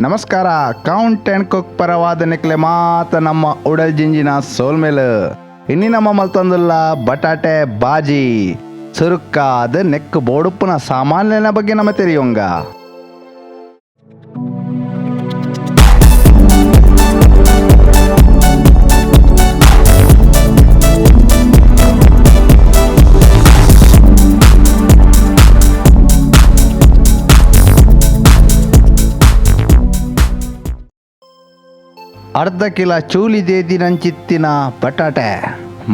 ನಮಸ್ಕಾರ. Count and cook ಪರವಾದ ನಿಕ್ಲೆ ಮಾತ ನಮ್ಮ ಉಡಲ್ ಜಿಂಜಿನ ಸೋಲ್ಮೇಲ್. ಇನ್ನಿ ನಮ್ಮ ಮಲ್ತೊಂದುಲ್ಲ ಬಟಾಟೆ ಬಾಜಿ ಸುರುಕಾದ ನೆಕ್ ಬೋಡುಪ್ಪುನ ಸಾಮಾನ್ಯನ ಬಗ್ಗೆ ನಮ್ಮ ತೆರಿಯೋಂಗ. ಅರ್ಧ ಕಿಲ ಚೂಲಿ ದೇದಿನಂಚಿತ್ತಿನ ಬಟಾಟೆ,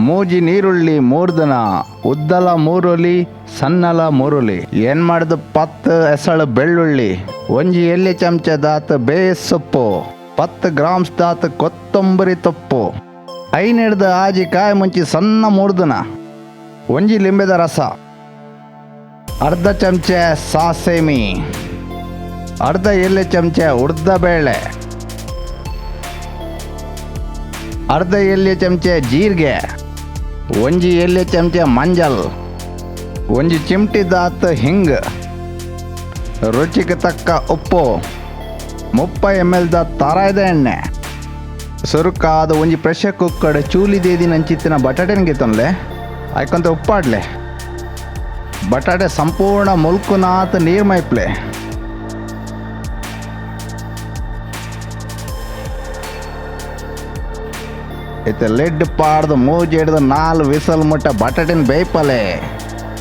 ಮೂಜಿ ನೀರುಳ್ಳಿ ಮೂರ್ದನ, ಉದ್ದಲ ಮೂರೊಲಿ ಸನ್ನಲ ಮೂರೊಲಿ, ಏನ್ ಮಾಡ್ದು 10 ಎಸಳು ಬೆಳ್ಳುಳ್ಳಿ, ಒಂಜಿ ಎಲ್ಲಿ ಚಮಚ ದಾತ್ ಬೇಸೊಪ್ಪು, 10 ಗ್ರಾಮ್ಸ್ ದಾತ್ ಕೊತ್ತಂಬರಿ ತೊಪ್ಪು, 5 ಆಜಿ ಕಾಯಿ ಮುಂಚಿ ಸಣ್ಣ ಮೂರ್ದನ, ಒಂಜಿ ಲಿಂಬೆದ ರಸ, ಅರ್ಧ ಚಮಚ ಸಾಸೇಮಿ, ಅರ್ಧ ಎಲೆ ಚಮಚ ಉರ್ದ ಬೇಳೆ, ಅರ್ಧ ಎಲೆ ಚಮಚ ಜೀರಿಗೆ, ಒಂಜಿ ಎಲೆ ಚಮಚ ಮಂಜಲ್, ಒಂಜಿ ಚಿಮ್ಟಿ ದಾತ್ ಹಿಂಗ್, ರುಚಿಗೆ ತಕ್ಕ ಉಪ್ಪು, 30 ml the ತಾರಾಯ್ದ ಎಣ್ಣೆ. ಸುರುಕಾದ ಒಂಜಿ ಪ್ರೆಷರ್ ಕುಕ್ಕರ್ ಚೂಲಿ ದೇದಿ ನಂಚಿತ್ತಿನ ಬಟಾಟೆನ್ಗೆ ತೊಂದ್ಲೆ ಆಯ್ಕೊಂತ ಉಪ್ಪಾಡ್ಲೆ. ಬಟಾಟೆ ಸಂಪೂರ್ಣ ಮುಲ್ಕುನಾತ್ ನೀರು ಮೈಪ್ಲೆ. ಇತ್ತ ಲೆಡ್ ಪಾಡ್ದು ಮೂಜಿ ಹಿಡ್ದು 4 ವಿಸಲ್ ಮುಟ್ಟ ಬಟಾಟೆನ ಬೇಯ್ಪಲೆ.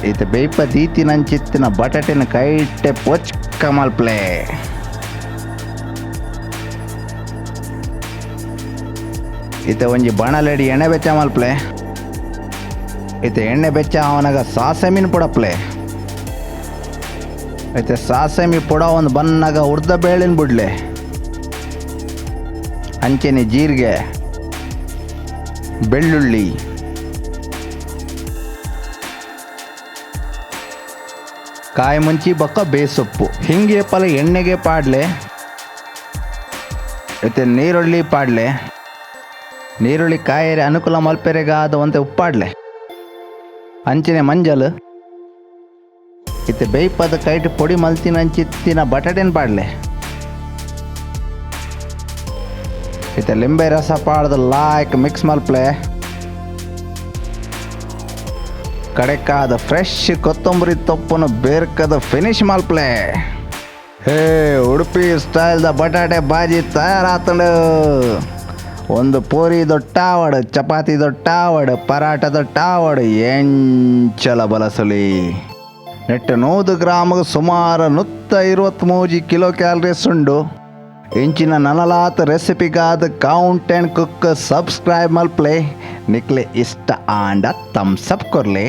ಈತ ಬೇಯ್ಪ ದೀತಿ ನಂಚಿತ್ತಿನ ಬಟಾಟೆನ ಕೈಟೆ ಪೊಚ್ಕ ಮಲ್ಪ್ಲೆ. ಈತ ಒಂಜಿ ಬಣಲೆಡಿ ಎಣ್ಣೆ ಬೆಚ್ಚ ಮಲ್ಪ್ಲೆ. ಈತ ಎಣ್ಣೆ ಬೆಚ್ಚ ಅವನಾಗ ಸಾಸೆಮಿನ ಪುಡಪ್ಲೆ. ಐತೆ ಸಾಸೆಮಿ ಪುಡ ಒಂದು ಬನ್ನಾಗ ಉರ್ದ ಬೇಳಿನ ಬಿಡ್ಲೆ. ಅಂಚೆನೆ ಜೀರಿಗೆ, ಬೆಳ್ಳುಳ್ಳಿ, ಕಾಯಿ ಮುಂಚಿ ಬಕ್ಕ ಬೇಸೊಪ್ಪು ಹಿಂಗೆ ಪಲ ಎಣ್ಣೆಗೆ ಪಾಡ್ಲೆ. ಮತ್ತೆ ನೀರುಳ್ಳಿ ಪಾಡ್ಲೆ. ನೀರುಳ್ಳಿ ಕಾಯರೆ ಅನುಕೂಲ ಮಲ್ಪೆರೆಗಾದ ಒಂತೆ ಉಪ್ಪಾಡ್ಲೆ. ಅಂಚನೆ ಮಂಜಲ್ ಇತ್ತೆ ಬೇಯ್ಪದ ಕೈಟ್ ಪೊಡಿ ಮಲ್ತಿನ ಅಂಚಿತ್ತಿನ ಬಟಾಟೆನ ಪಾಡ್ಲೆ. ಇತ್ತೆ ಲಿಂಬೆ ರಸ ಪಾಡ್ದು ಲಾಯ್ಕ್ ಮಿಕ್ಸ್ ಮಲ್ಪ್ಲೆ. ಕಡೆಕಾದ ಫ್ರೆಶ್ ಕೊತ್ತಂಬರಿ ತೊಪ್ಪನ್ನು ಬೇರ್ಕದ ಫಿನಿಶ್ ಮಲ್ಪ್ಲೆ. ಹೇ ಉಡುಪಿ ಸ್ಟೈಲ್ದ ಬಟಾಟೆ ಬಾಜಿ ತಯಾರಾತಂಡು. ಒಂದು ಪೂರಿ ದೊಟ್ಟಾವಡು, ಚಪಾತಿ ದೊಟ್ಟಾವಡು, ಪರಾಟ ದೊಟ್ಟಾವಡು, ಎಂಚಲ ಬಲಸಲಿ. ನೆಟ್ಟು 100 ಗ್ರಾಮಿಗೆ ಸುಮಾರು 123 ಕಿಲೋ ಕ್ಯಾಲರೀಸ್ ಉಂಡು. ಇಂಚಿನ ನನಲಾತ ರೆಸಿಪಿಗಾದ count and cook subscribe ಮಲ್ಪ್ಲೆ. ನಿಕ್ಲೆ ಇಷ್ಟ ಆಂಡ ಥಮ್ಸ್ ಅಪ್ ಕೊರ್ಲೆ.